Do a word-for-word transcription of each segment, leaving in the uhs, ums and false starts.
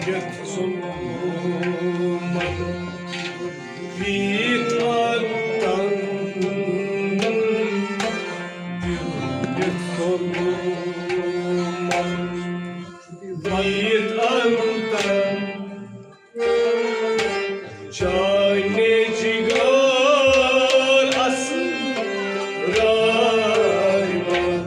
یتھ ظلمن ویت انتن، دل یتھ ظلمن ویت انتن، جانے جگر اسرار من۔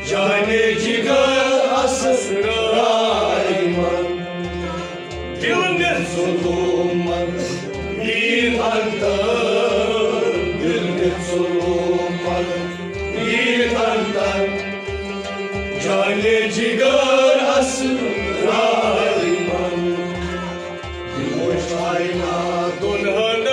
جانے جگر اسرار من۔ دل نِتھ ظلمن ویت انتن، دل نِتھ ظلمن ویت انتن، جانے جگر اسرار من۔ دل وچھ آئینہ دُلہن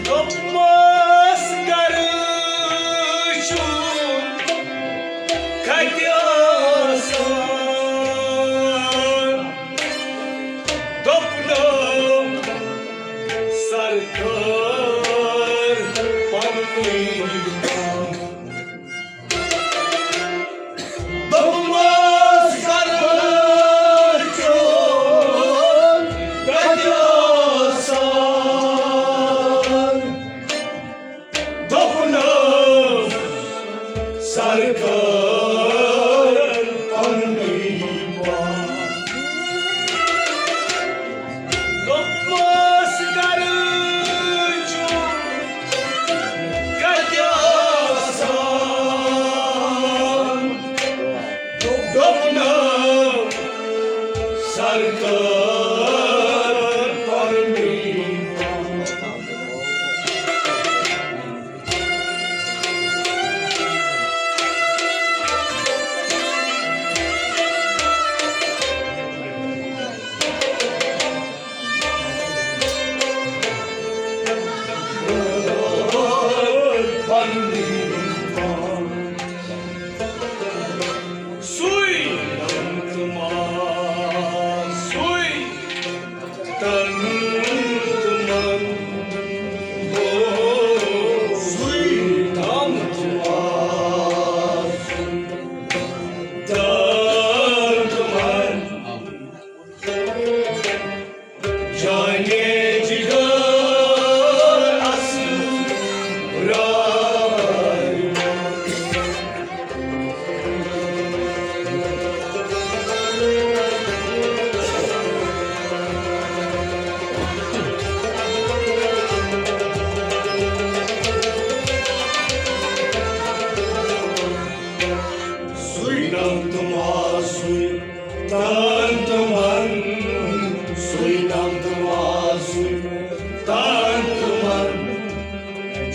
دوٚپمَس، گَرٕ چھُ کَتہِ آسان؟ دوٚپنَم، سرکار پننُے پان۔ دوٚپمَس، گَرٕ چھُ کَتہِ آسان؟ دوٚپنَم، سرکار پننُے پان۔ دوٚپمَس، گَرٕ چھُ کَتہِ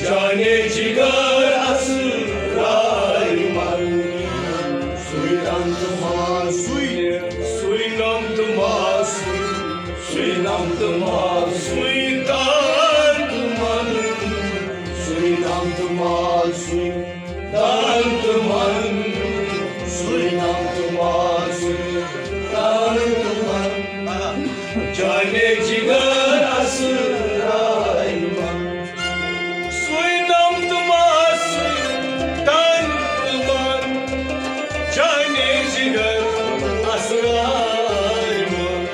جانے جگر اسرار من، سُے دم تہٕ ماز سُے، سُے دم تہٕ ماز سُے، سُے دم تہٕ ماز سُے، تن تہٕ من، سُے دم تہٕ ماز سُے، تن تہٕ من، سُے دم تہٕ ماز سُے، تن تہٕ من۔ جانے جگر اسرار من، سُے دم تہٕ ماز سُے، تن تہٕ من۔ جانے جگر اسرار من،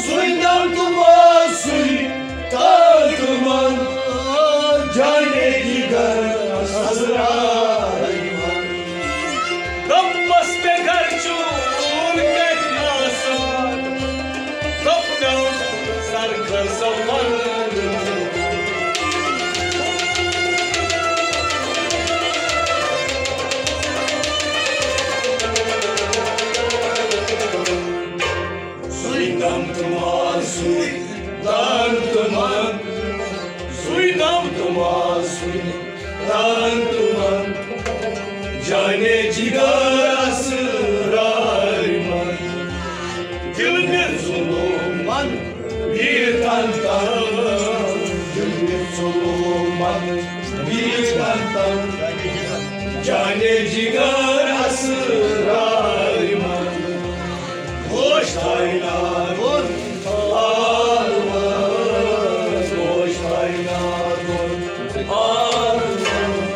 سُے دم تہٕ ماز سُے، تن تہٕ من۔ جانے جگر اسرار من۔ دوٚپمَس مےٚ گرٕ چون کَتہِ آسان، دوٚپنَم سرکھر سا وَن۔ سُے دم تہٕ ماز سُے، تن تہٕ من، سُے دم تہٕ ماز سُے، تن تہٕ من۔ جانے جگر اسرار من، دل مےٚ ظلمن بیٖٹھن تن، دل مےٚ ظلمن بیٖٹھن تن۔ جانے جگر اسرار من، گوش تھاوِ نار گوٚن آل منٛز، گوش تھاوِ نار گوٚن آل منٛز۔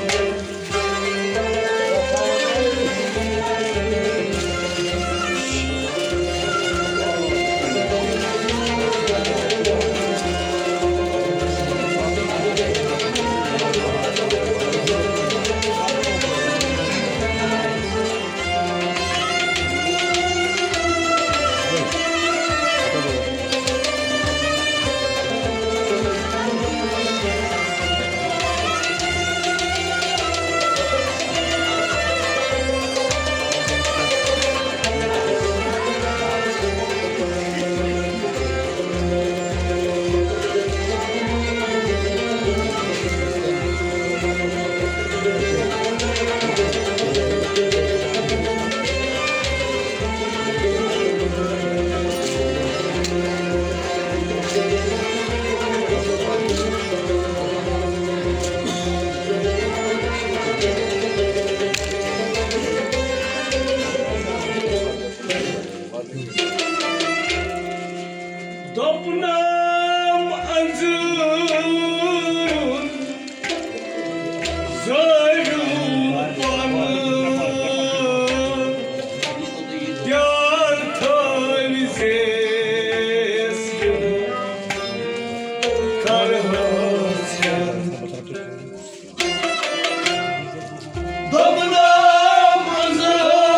دوٚپنم انزُرُن زٲوِو پنُن پیار تھٲوۍ زیس کرہوس۔ دوٚپنم زٲوِو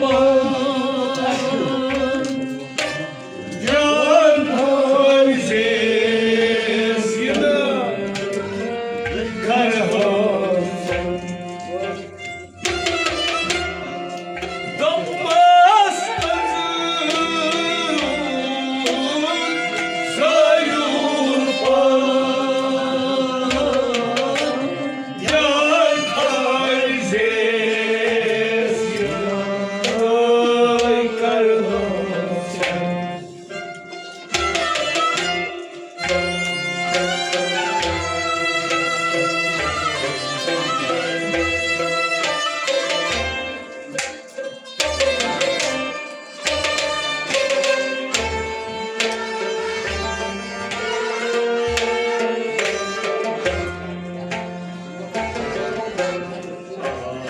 پنُن پیار تھٲوۍ زیس کرہوس۔ دوٚپمَس أنٛزٕ زٲیُن پان، یاد تھٲوزِ سِرٛنۍ کَرٕ ژےٚ۔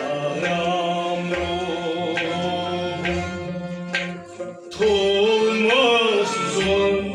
آرام روٗد تھوٚومَس زوٚن۔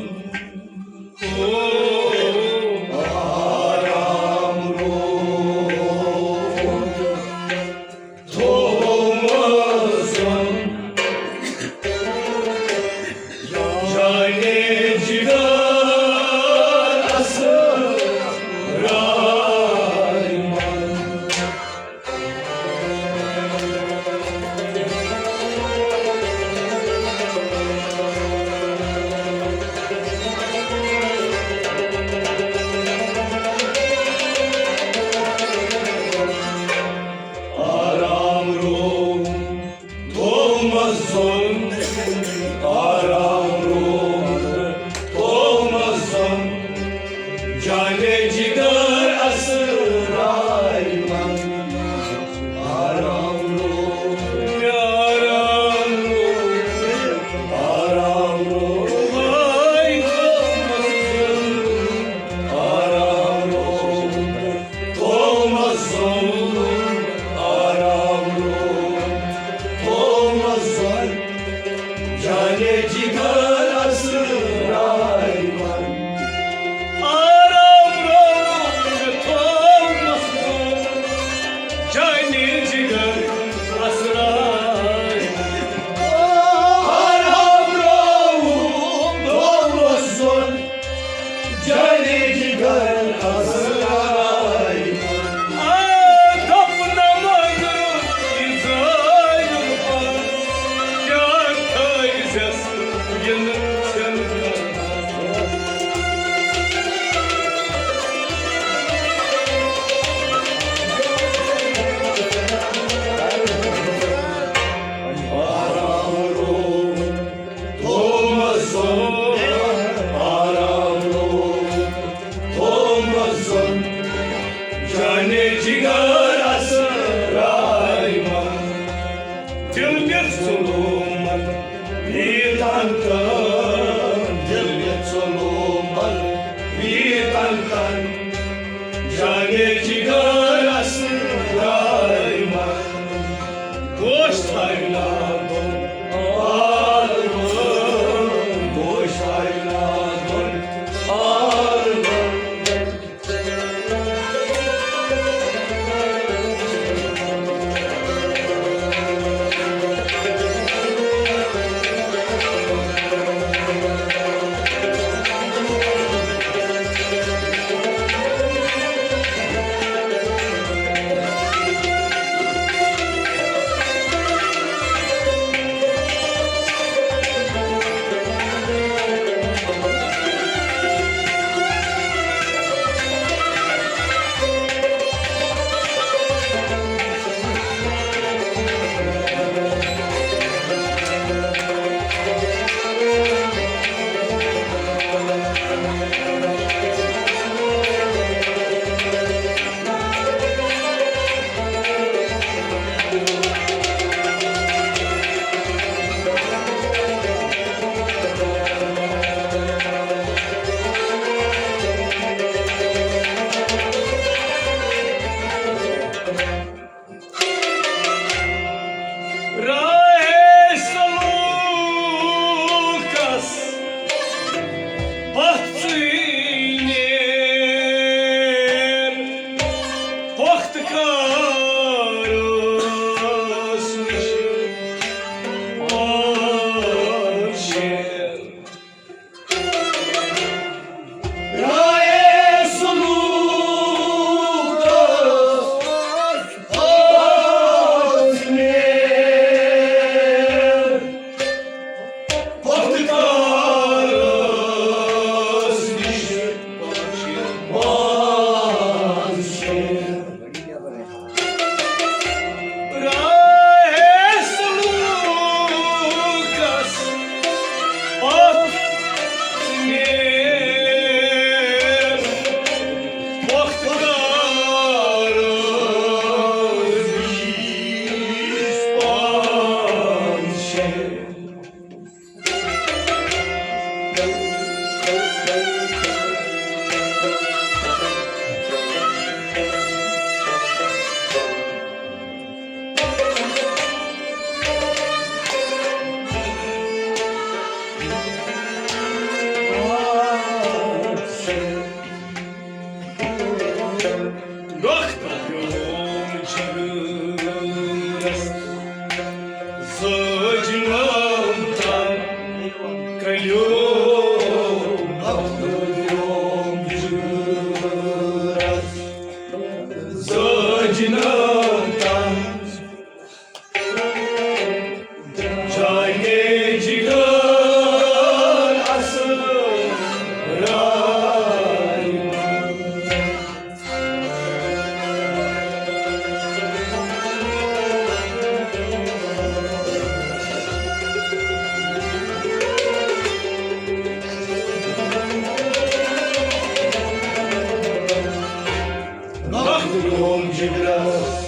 نقد پیوم جگرس،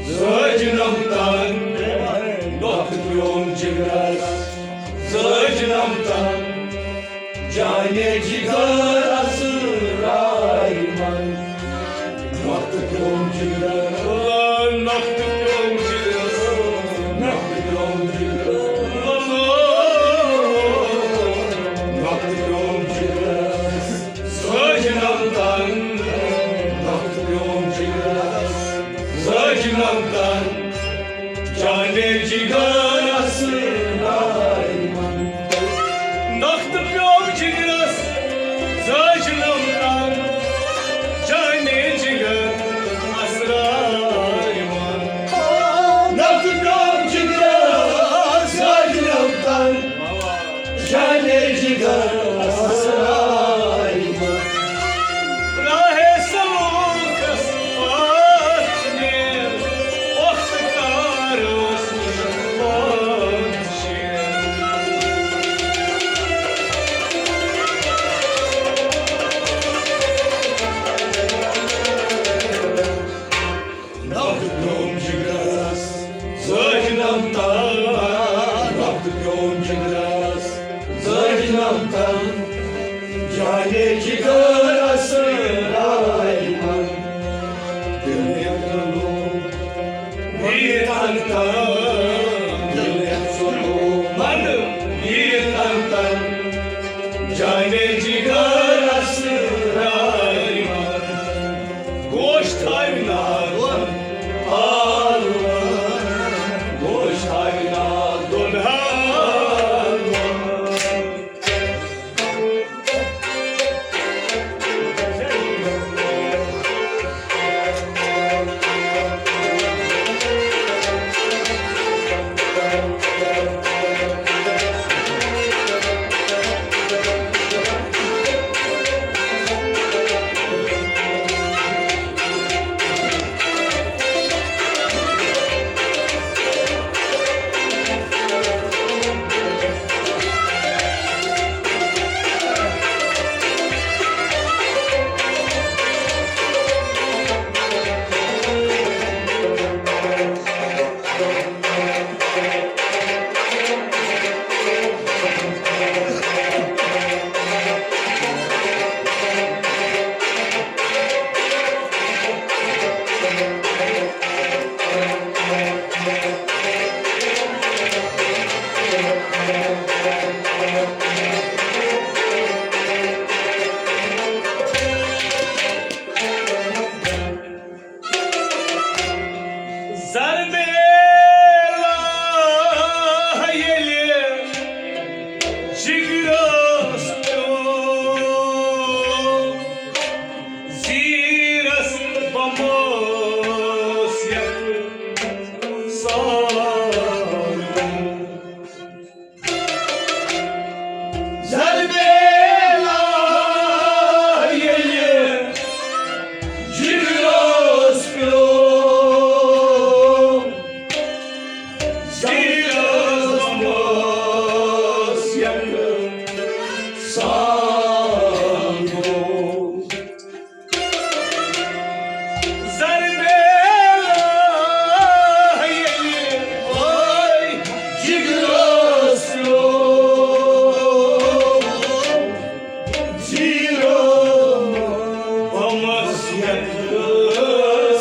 زٲج نمتن۔ نقد پیوم جگرس، زٲج نمتن۔ جانے جگر اسرائے من۔ نقد پیوم جگر، نقد پیوم جگر، نقد پیوم جگر، نقد پیوم جگر۔ زٲج نمتن، نقد پیوم جگر۔ زٲج نمتن۔ جانے جگر اسرائے من۔ نقد پیوم جگرس، زٲج نمتن۔ جانے جگر اسرائے من۔ نقد پیوم جگرس، زٲج نمتن۔ جانے جگر اسرائے من۔ راہ سلوکس پتھ نیر، وقت کار اوس نہٕ پتھ شیر۔ نقد پیوم جگرس، زٲج نمتن۔ نقد پیوم جگرس، زٲج نمتن۔ جانے جگر اسرائے من۔ دل یتنو، ویتن تن۔ دل یتنو، من، ویتن تن۔ جانے جگر اسرائے من۔ گوش تھاوِ ناز دۄن حالوَن، گوش تھاوِ ناز دۄن حالوَن۔ زربیلا ییٚلہِ جگرس پیوٚو، زیٖرس بمبس یتھ سان۔ زربیلا ییٚلہِ جگرس پیوٚو، زیٖرس بمبس یتھ سان گوٚو۔ زربیلا ییٚلہِ وٲے جگرس پیوٚو، زیٖرو بمبس یتھ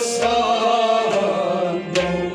سان گوٚو۔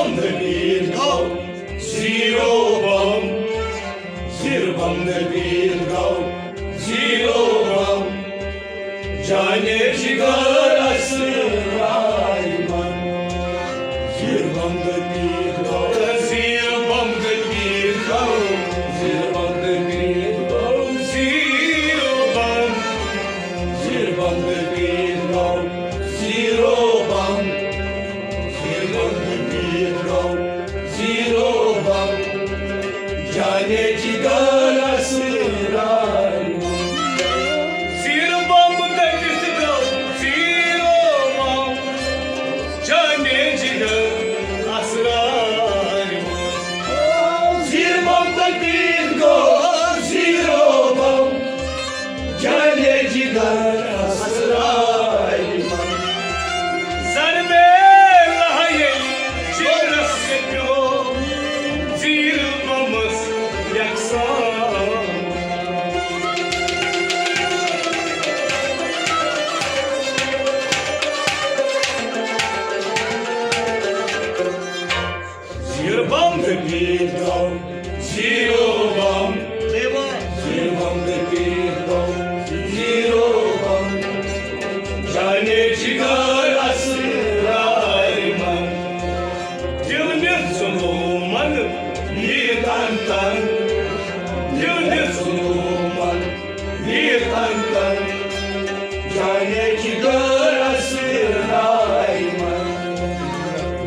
Zir bam da bir gav, zir bam da bir gav, zir bam. Jane jigar asıray man. Zir bam da bir gav, zir bam da bir gav, zir bam da bir gav, zir bam. Zir bam da bir gav, zir bam. Zir bam da bir gav, zir bam. Jane jigar asıray. Zir bam da bir gav, zir bam. Jane jigar asıray. Zir bam da bir gav, zir bam. Jane jigar asıray. Zarbe lahayel jigaras pyo, zir bamas yaksan. Zir bam da bir gav, zir bam. Zir bam da bir gav, zir bam. Jane jigar asıray man. Dil mir sunuman, yitan tan. Dil mir sunuman. Yitan tan, jane ki garası ayman.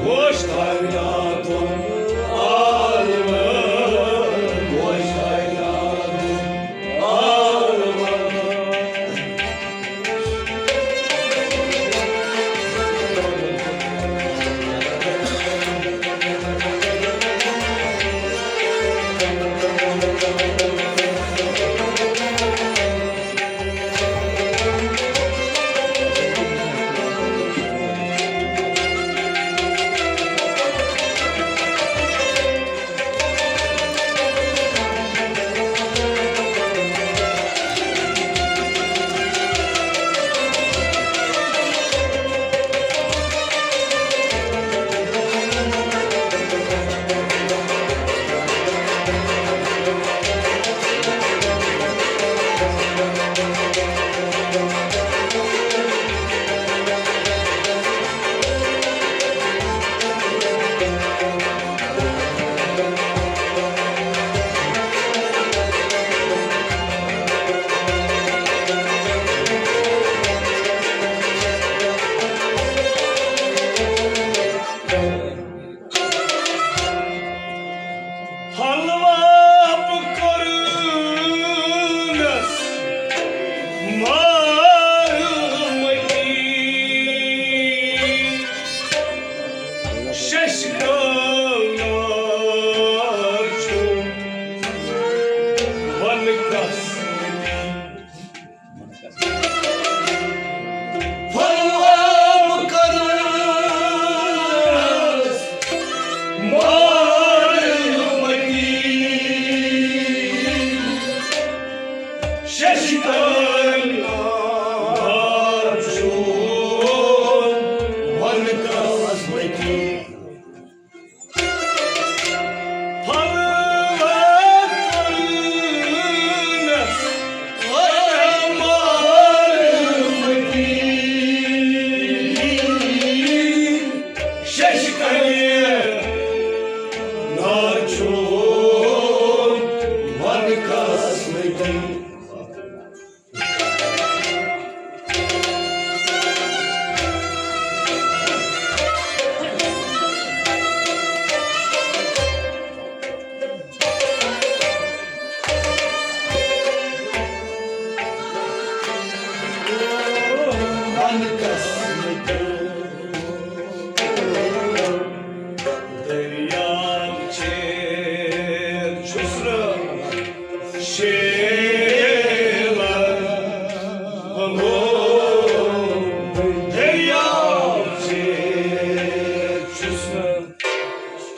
Hoş kaynaton alma, hoş kaynaton alma. Halvap korunus marmati. Şaşkınlar çok van kasmeti. Falvam karız marmati. Şaşkınlar çok van kasmeti. Derya çeşme şela, derya çeşme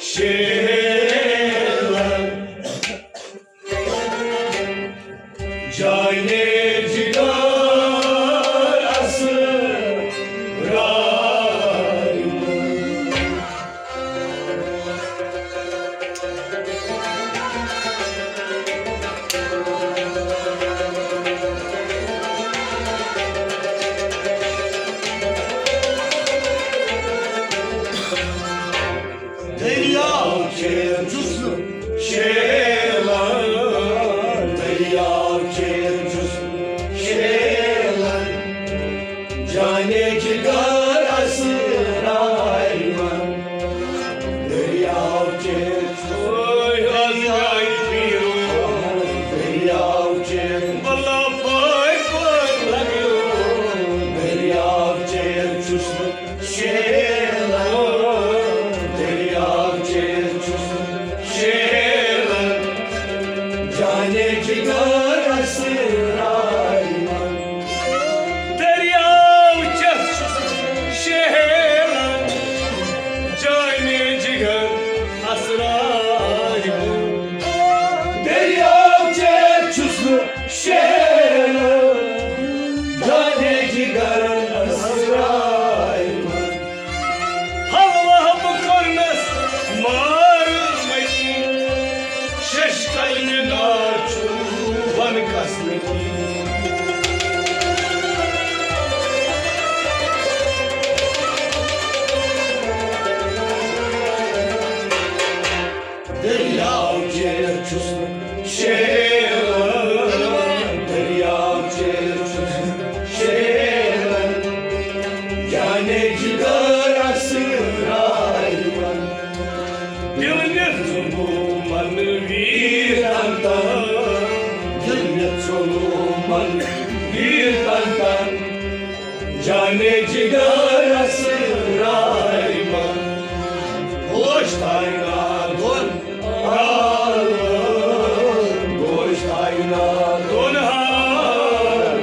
şela. Jane jigar asıray. دٔریاو چیٚیَن چھُس نہٕ شیلان، دٔریاو چیٚیَن چھُس نہٕ شیلان، جانے جگر اسرار من۔ دٔریاو چیٚیَن چھُس نہٕ، دٔریاو چیٚیَن، دٔریاو چیٚیَن چھُس نہٕ شیلان، دٔریاو چیٚیَن چھُس نہٕ شیلان، جانے جگر اسرار من۔ دٔریاو چیٚتھ چھُس شیلان، جانے جگر اسرار من۔ دٔریاو چیٚتھ چھُس نہٕ شیلان، جانے جگر اسرار من۔ حلوہ بہٕ کوٚرنس مارٕ مٔتی، ششکل مےٚ نار چھُ ون کس نہٕ کِہیٖنۍ۔ دٔریاو چیٚتھ چھُس نہٕ شیلان، دٔریاو چیٚتھ چھُس نہٕ شیلان، جانے جگر اسرار من۔ دِل نِتھ ژوٚلُم من ویٖرن تن، دِل نِتھ ژوٚلُم من ویٖرن تن، جانے جگر اسرار من۔ گوش تھاوِ نا دۄن حالن، گوش تھاوِ نا دۄن حالن۔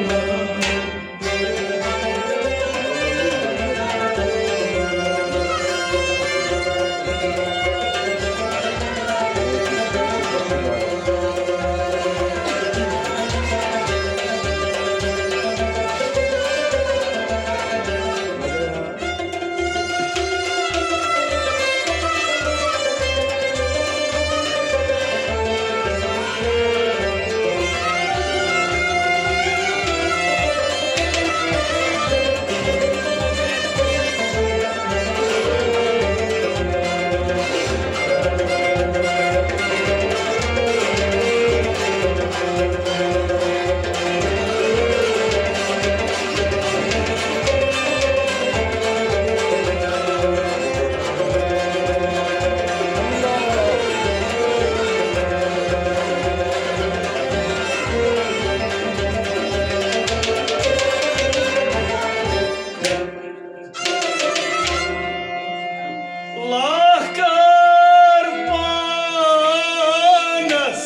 لاکار پانس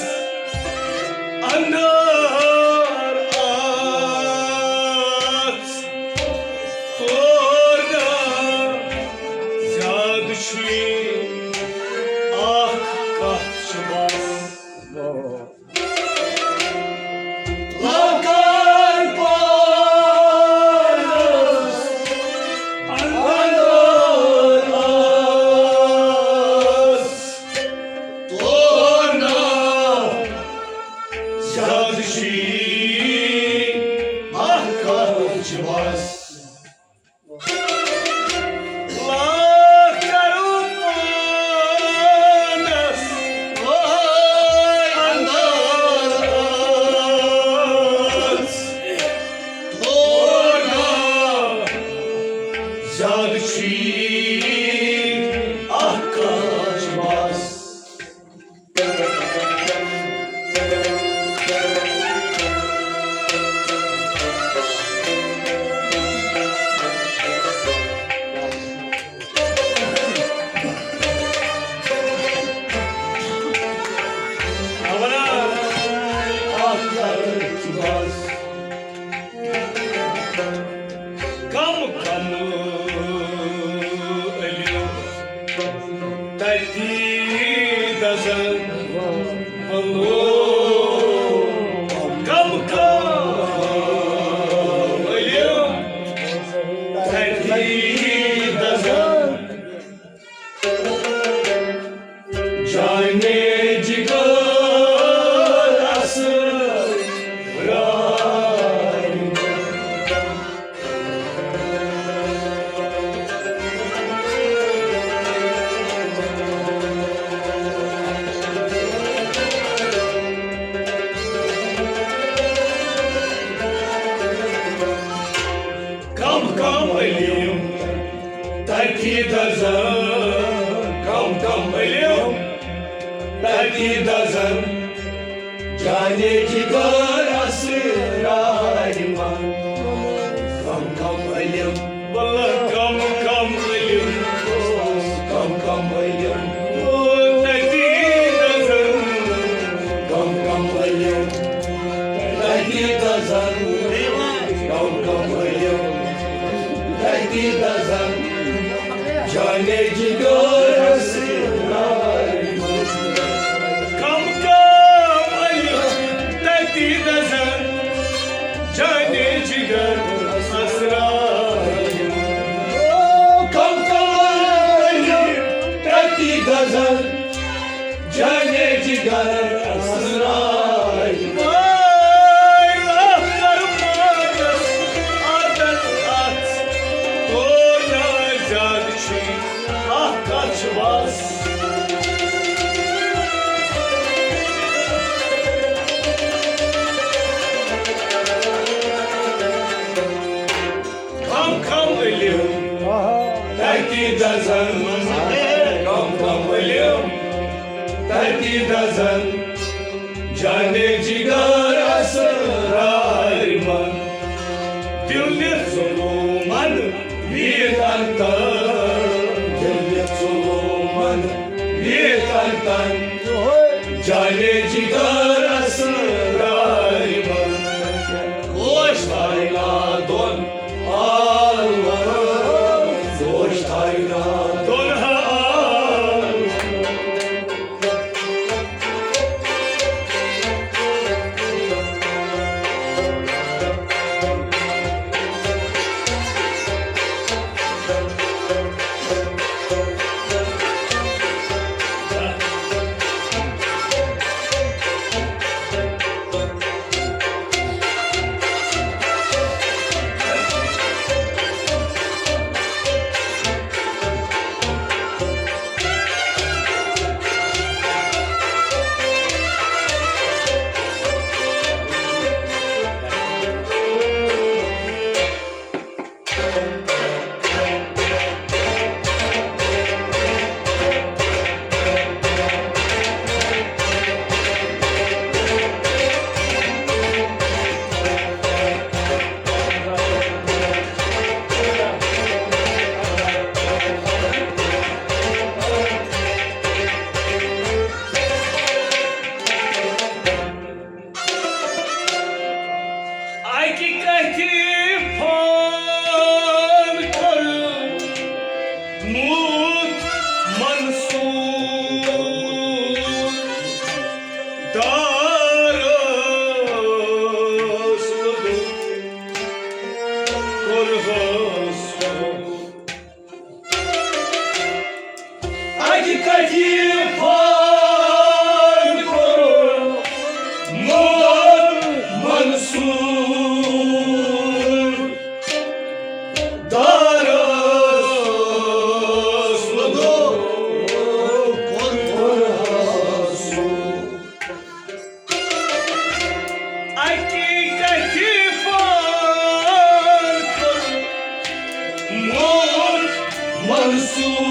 اندر آس، تور نہ زیادٕ چھُے، اکھ کتھ چھِ بس۔ لاکار پانس اندر آس، تور نہ زیادٕ چھُے، اکھ کتھ چھِ بس۔ لاکار پانس اندر آس، تور نہ زیادٕ چھُے، اکھ کتھ چھِ بس۔ کم کم علم تتی دزن ولو، کم کم علم تتی دزن۔ جانے جگر اسرار۔ تتی دزن جانے جگر اسرار من۔ کم کم علم، واللہ کم کم علم، کم کم علم، تتی دزن۔ کم کم علم، تتی دزن۔ کم کم علم، تتی دزن۔ جانے جگر اسرار۔ کم کم علم، تتی دزن۔ جانے جگر اسرار۔ کم کم علم، تتی دزن۔ جانے جگر اسرار۔ وای لختر مارس عادت اتھ، کوتاہ زیادٕ چھُے اکھ کتھ چھِ بس۔ کم کم علم، تتی دزن۔ کم کم علم، تتی دزن۔ جانے جگر اسرار من۔ دل نِتھ ظلومن ویتن تن۔ دل نِتھ ظلومن ویتن تن۔ جانے جگر اسرار من۔ گوش تھاونا دۄن عالمن۔ گوش تھاونا دۄن عالمن۔ اَکہِ کَتھِ فون کوٚرمُت منصور دارس کوٚرہس فون۔ اَکہِ کَتھِ فون کوٚرمُت منصور دارس کوٚرہس فون۔ اَکہِ کَتھِ فون کوٚرمُت منصور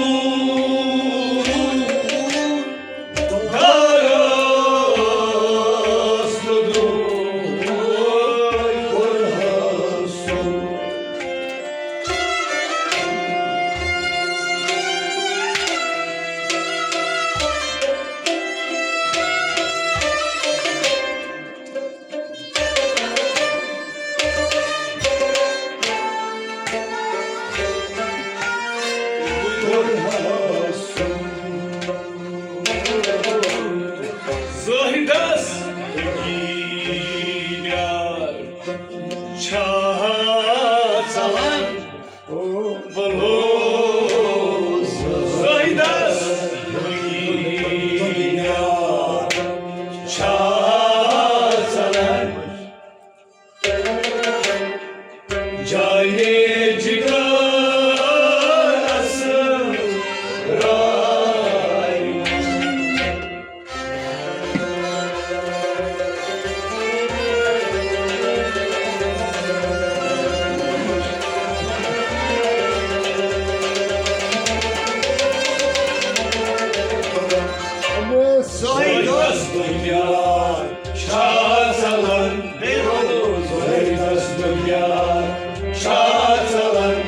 دُنیا چھا ژلان، زٲہدس دُنیا چھا ژلان،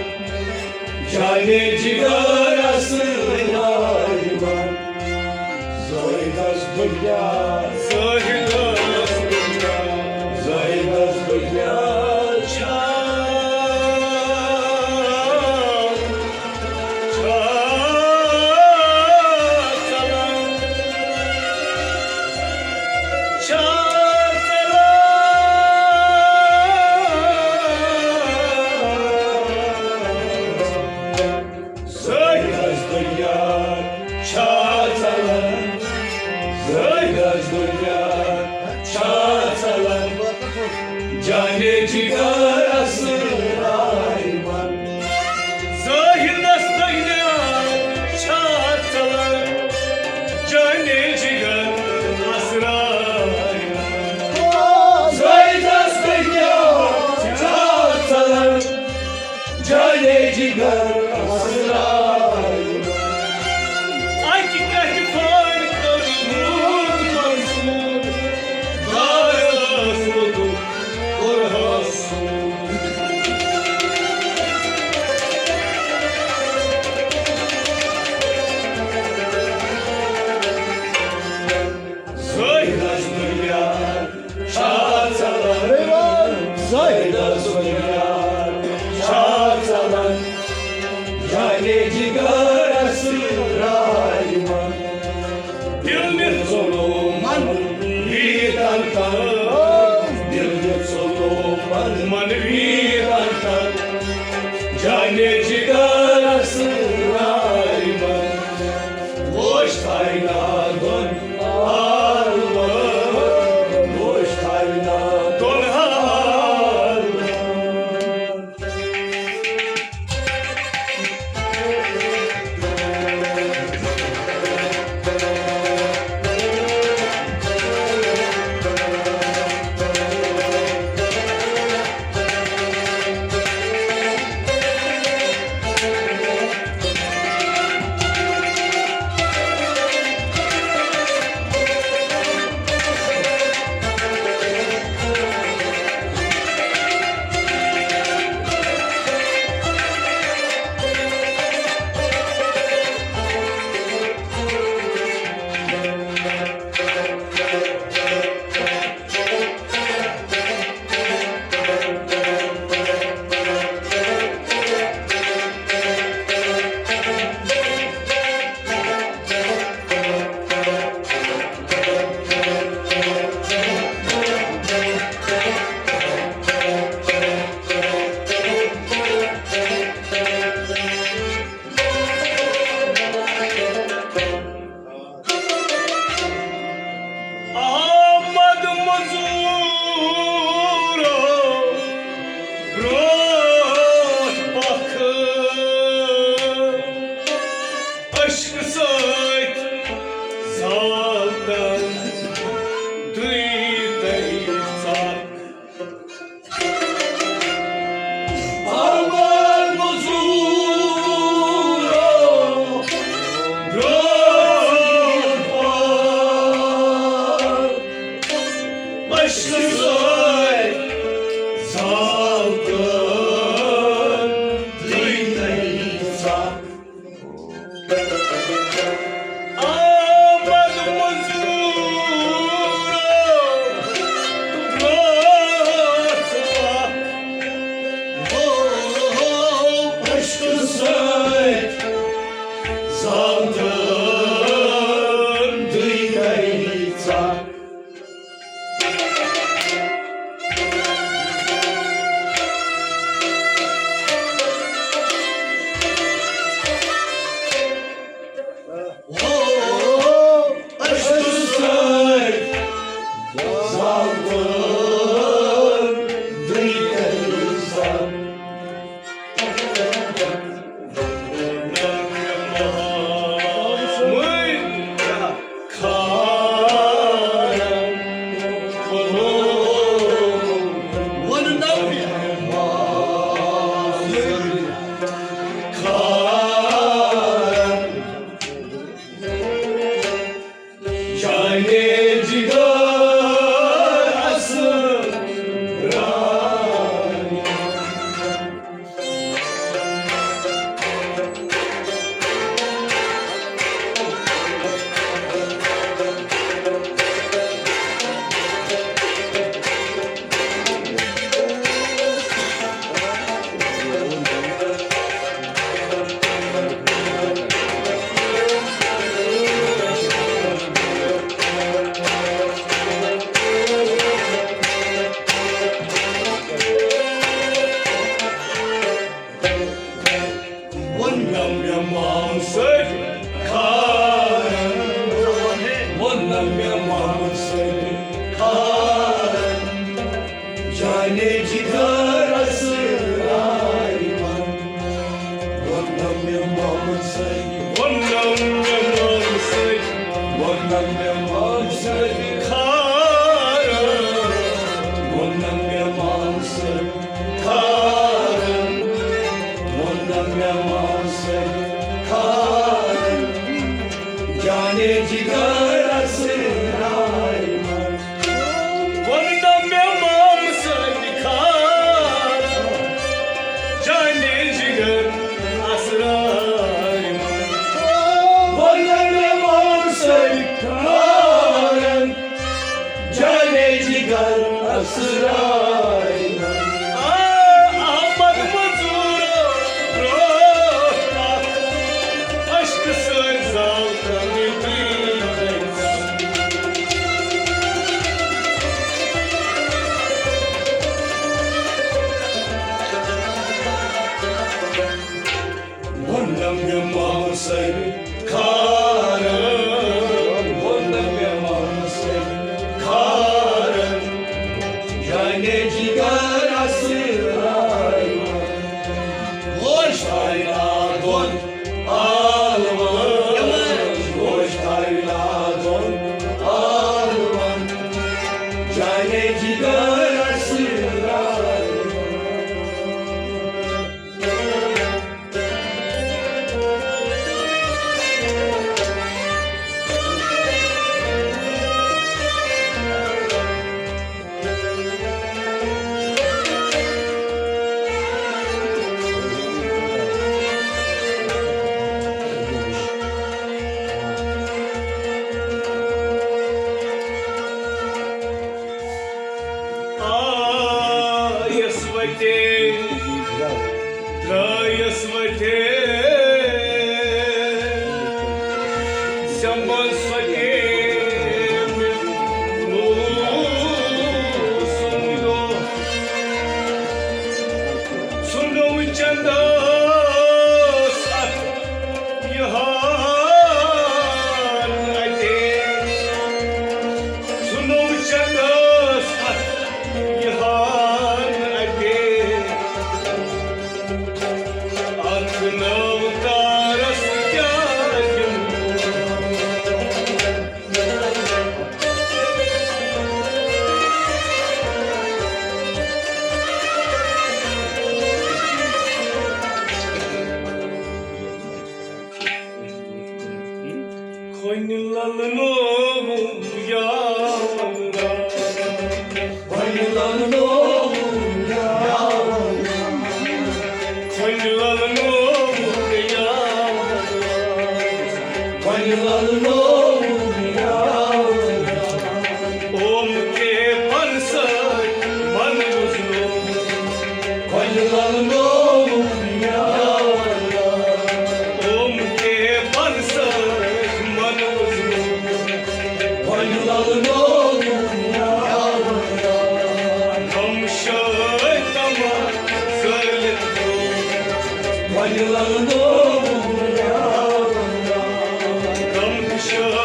جانے جگر اصل یِوان۔ زٲہدس دُنیا، زٲہدس دُنیا، زٲہدس دُنیا چھا زٲہدس دُنیا چھا ژلان، زٲہدس دُنیا چھا ژلان، جانے جگر اصل یِوان۔ زٲہدس دُنیا چھا ژلان، جانے جگر اصل یِوان۔ زٲہدس دُنیا چھا ژلان، جانے جگر اصل یِوان۔ اکہِ کتھِ پھٲلۍ کوٚر روٗد منصوٗر، دارس ووٚتُن کوٚرہس سوٗر۔ زٲہدس دُنیا چھا ژلان، زٲہدس دُنیا چھا ژلان، جانے جگر اصل یِوان۔ دِل نِتھ ژوٚلُم من ویٖتن تن، دِل نِتھ ژوٚلُم من، من ویٖتن تن، جانے جگر اصل یِوان۔ ووش تھاوِ نا دۄن عالمن، ووش تھاوِ نا دۄن عالمن۔ آمد مزورو برونٛٹھ پکھ، عشقہٕ سۭتۍ زالتن دُے تٔرۍ ژکھ۔ آمد مزورو برونٛٹھ پکھ، عشقہٕ سۭتۍ زالتن دُے تٔرۍ ژکھ۔ آمد مزورو برونٛٹھ پکھ، عشقہٕ سۭتۍ زالتن دُے تٔرۍ ژکھ۔ مےٚ مام صٲبہِ کھارن، ووٚننم مےٚ مام صٲبہِ کھارن، ووٚننم مےٚ مام صٲبہِ کھارن، جانے جگر اسرارِ منٛز۔ ووٚننم مےٚ مام صٲبہِ کھارن، جانے جگر اسرارِ منٛز۔ ووٚننم مےٚ مام صٲبہِ کھارن، جانے جگر اسرارِ منٛز۔ آ، احمد منظورو برٛونٛہہ اکھ عشقہٕ سۭتۍ زال تٔمۍ۔ ووٚننم مےٚ مام صٲبہِ کھارن، ووٚننم مےٚ مام صٲبہِ کھارن، جانے جگر اسرارِ منٛز۔ ووٚن شاعرا دۄن عالمن، ووٚن شاعرا دۄن عالمن، جانے جگر اسرارِ منٛز۔ آیس وتے، درایس وتے، سمس وتے، نور سندو، سندو چندس اتھ یہان اتے، سُنو چندس اتھ یہان اتے۔ اتھ نو تارس کیاہ دِمہٕ؟ کھۄنہِ للنووُم یا اللہ۔ کھۄنہِ للنووُم یا اللہ۔ کھۄنہِ للنووُم یا اللہ۔ کھۄنہِ للنووُم یا اللہ۔ اوم کے پن سۭتۍ من وُزنووُم۔ کھۄنہِ للنووُم یا اللہ۔ اوم کے پن سۭتۍ من وُزنووُم۔ کھۄنہِ للنووُم یا اللہ۔ غم شٲے تمام زٲلِتھ گوٚو۔ کھۄنہِ للنووُم یا اللہ۔ غم شٲے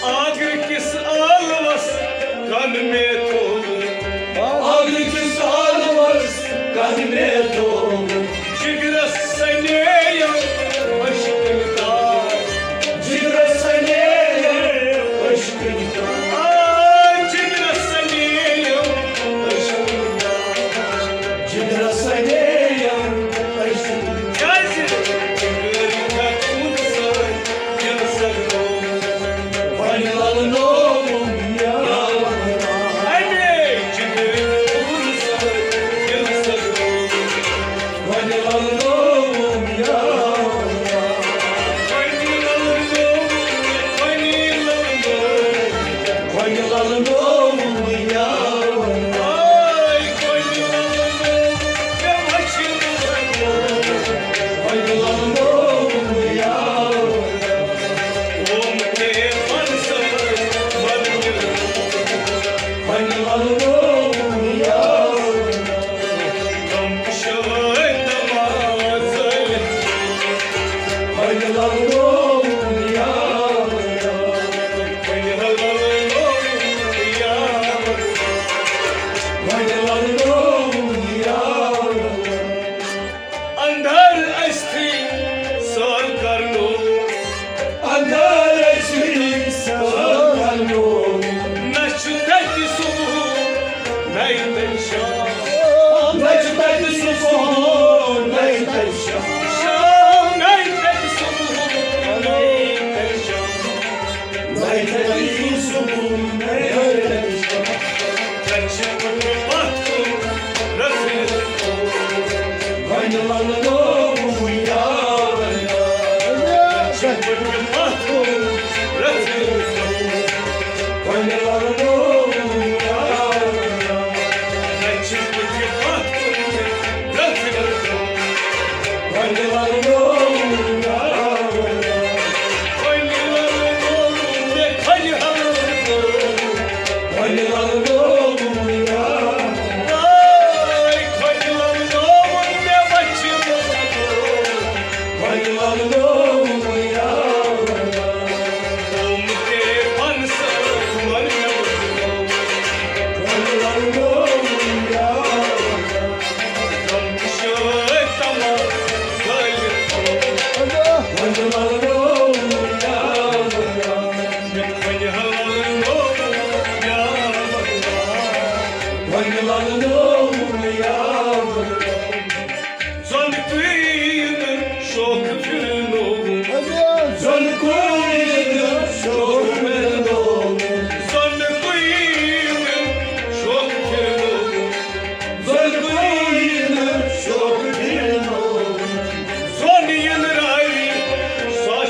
آگرٕ کِس ٲلوَس کَن مےٚ تھوٚو۔ آگرٕ کِس ٲلوَس کَن مےٚ تھوٚو۔ جِگرَس سَنے یَم عشقٕکۍ تار۔ جِگرَس سَنے یَم عشقٕکۍ تار۔ آ، جِگرَس سَنے یَم عشقٕکۍ تار۔ جِگرَس سَنے یَم عشقٕکۍ تار۔ کیٛازِ؟ جِگر چھَکھ سۭتۍ دِل سَگنومُت۔ وۄنۍ لَلنووُم یار۔ اَمے جِگرٕ پھوٗلہٕ سۭتۍ دِل سَگنووُم۔ وۄنۍ لَلنووُم یار۔ وۄنۍ لَلنووُم، وۄنۍ لَلنووُم۔ وۄنۍ لَلنووُم یار۔ آے، وۄنۍ لَلنووُم، مےٚ وَچھِ وۄنۍ لَلنووُم یار۔ اوم کے پنسر مدد۔ وۄنۍ لَلنووُم یار۔ غم شٲہۍ نماز۔ وۄنۍ لَلنووُم یار۔ وۄنۍ لَلنووُم یار۔ وۄنۍ لَلنووُم یار۔ اندھر ٲسۍتھٕے سٲل کرنو۔ اندھر ٲسۍتھٕے سٲل کرنو۔ نہ چھُ تتہِ صبح، نہ تتہِ شام۔ نہ چھُ تتہِ صبح، نہ تتہِ شام۔ شام، نہ تتہِ صبح، نہ تتہِ شام۔ نہ تتہِ صبح، نہ تتہِ شام۔ تتہِ چھِ پتہٕ پتھ کُن رٔژھِتھ۔ وۄنۍ لَلنووُم یار۔ تتہِ چھِ پتہٕ پتھ کُن رٔژھِتھ۔ وۄنۍ لَلنووُم یار۔ تتہِ چھِ پتہٕ پتھ کُن رٔژھِتھ۔ وۄنۍ لَلنووُم یار۔ وۄنۍ لَلنووُم مےٚ کھۄلہِ حلوٕ۔ وۄنۍ لَلنووُم یار۔ آے، وۄنۍ لَلنووُم مےٚ وَچھِ۔ وۄنۍ لَلنووُم یار۔ اوم کے پنسر مر۔ وۄنۍ لَلنووُم یار۔ غم شٲہۍ تمام سٲلِم۔ وۄنۍ لَلنووُم یار۔ وۄنۍ لَلنووُم یار۔ وۄنۍ لَلنووُم یار۔ زۄنہٕ کُلۍ شوخ پھِرنووُم۔ زۄنہٕ کُلۍ شوخ پھِرنووُم۔ زۄنہٕ کُلۍ شوخ پھِرنووُم۔ زۄنہٕ کُلۍ شوخ پھِرنووُم۔ زۄنہٕ یِنہٕ راوِ، زۄنہٕ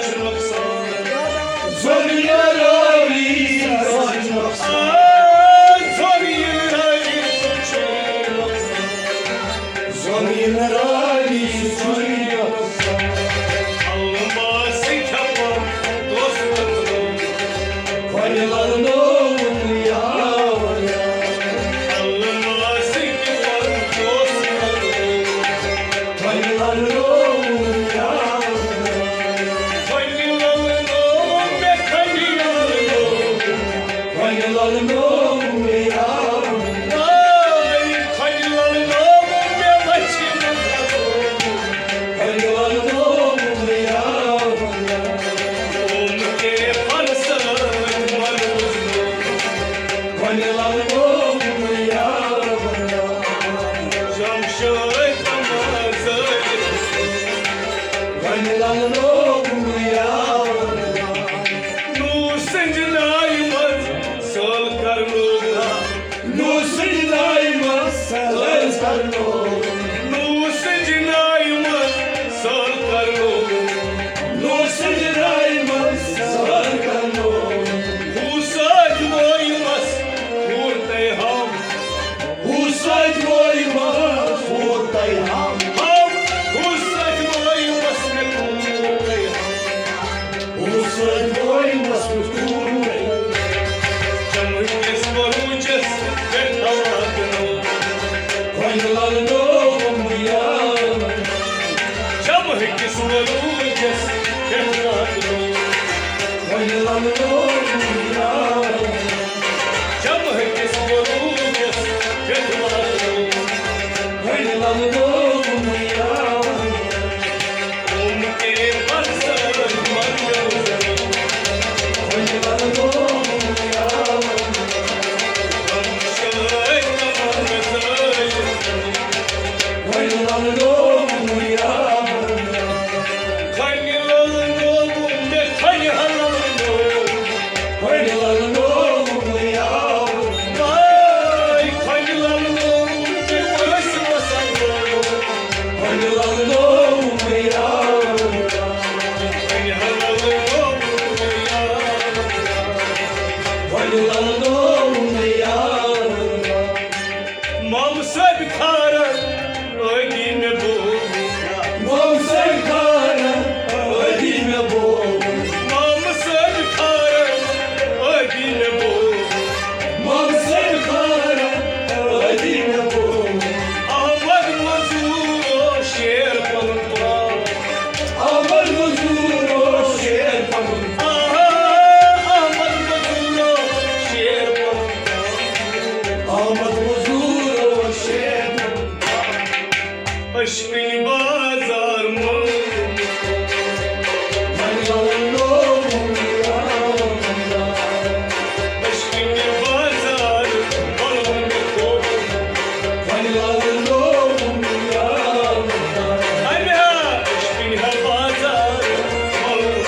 وۄنۍ لَلنووُم یار۔ وۄنۍ لَلنووُم تہِ کٲنٛسہِ وَسَن۔ وۄنۍ لَلنووُم یار۔ وۄنۍ لَلنووُم یار۔ وۄنۍ لَلنووُم یار۔ مامہٕ صٲبۍ کھارن ٲدی مےٚ بوو۔ مامہٕ صٲبۍ کھارن ٲدی مےٚ بوو۔ مامہٕ صٲبۍ کھارن ٲدی مےٚ بوو۔ مامہٕ صٲبۍ کھارن ٲدی مےٚ بوو۔ احمد مزوٗر اوس شیر پنُن پان۔ احمد مزوٗر اوس شیر پنُن۔ آہا، احمد مزوٗر اوس شیر پنُن۔ احمد مزوٗر اوس شیر پنُن۔ أچھ کِنۍ بازار منٛز۔ وۄنۍ لَلنووُم یار۔ أچھ کِنۍ بازار منٛز۔ وۄنۍ لَلنووُم یار۔ اَمہِ ہا أچھ کِنۍ ہا بازار منٛز۔